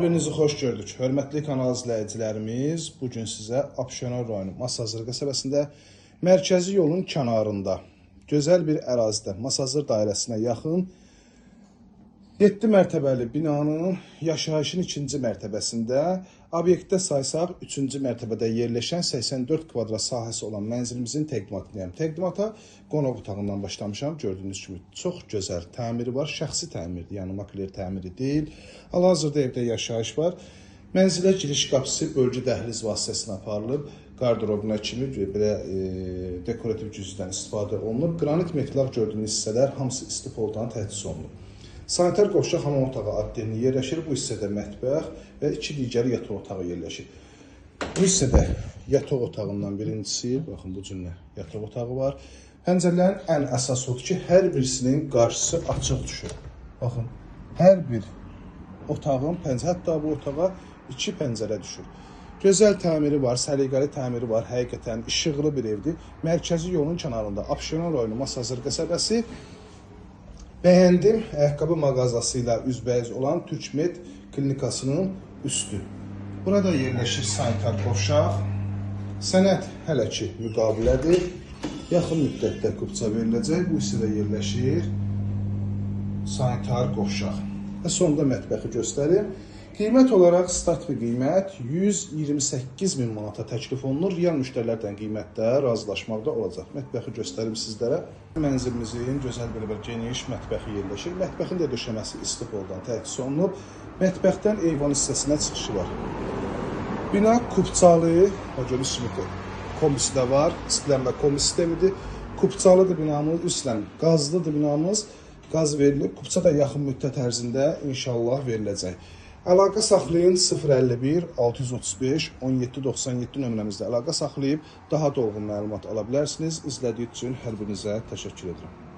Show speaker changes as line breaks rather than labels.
Birinizi xoş gördük. Hörmətli kanal izləyicilərimiz, bu gün sizə Abşeron rayonu Masazır qəsəbəsində mərkəzi yolun kənarında gözəl bir ərazidə Masazır dairəsinə yaxın 7 mərtəbəli binanın yaşayışın 2-ci mərtəbəsində, obyektdə saysaq 3-cü mərtəbədə yerləşən 84 kvadrat sahəsi olan mənzilimizin təqdimatındayam. Təqdimata qonaq otağından başlamışam. Gördüyünüz kimi çox gözəl təmiri var. Şəxsi təmirdir, yəni makler təmiri deyil. Hal-hazırda evdə yaşayış var. Mənzilə giriş qapısı bölgü dəhliz vasitəsilə aparılıb. Qarderobuna kimi belə dekorativ güzgüdən istifadə olunub. Qranit metlaq gördüyünüz hissələr hamısı istipoldan təchiz olunub. Sanitar qovşaq hamam otağı addelini yerləşir. Bu hissədə mətbəx və iki digər yataq otağı yerləşir. Bu hissədə yataq otağından birincisi, baxın bu cümlə yataq otağı var. Pəncərələrin ən əsası odur ki, hər birisinin qarşısı açıq düşür. Baxın, hər bir otağın pəncərə, hətta bu otağa iki pəncərə düşür. Gözəl təmiri var, səliqəli təmiri var, həqiqətən işıqlı bir evdir. Mərkəzi yolun kənarında Abşeron rayonu Masazır qəsəbəsi. Bəyəndim, ayaqqabı mağazası ilə üzbəüz olan Türkmed klinikasının üstü. Burada yerləşir sanitar qovşaq. Sənəd hələ ki müqavilədir. Yaxın müddətdə kupça veriləcək. Bu hissədə yerləşir sanitar qovşaq. Və sonda mətbəxi göstərim. Qiymət olaraq start bir qiymət 128 min manata təklif olunur. Real müştərilərdən qiymətdə razılaşmaq da olacaq. Mətbəxi göstərim sizlərə. Mənzilimizin gözəl belə bir geniş mətbəxi yerləşir. Mətbəxin də döşəməsi istipoldan təchiz olunub. Mətbəxdən eyvan hissəsinə çıxışı var. Bina kupçalı, görürsünüz kimi kombisi də var. İstilənmə kombi sistemidir. Kupçalıdır binamız, üstən qazlıdır binamız. Qaz verilib. Kupça da yaxın müddət ərzində inşallah veriləcək. Əlaqə saxlayın 051 635 1797 nömrəmizdə əlaqə saxlayıb daha dolğun məlumat ala bilərsiniz. İzlədiyi üçün hər birinizə təşəkkür edirəm.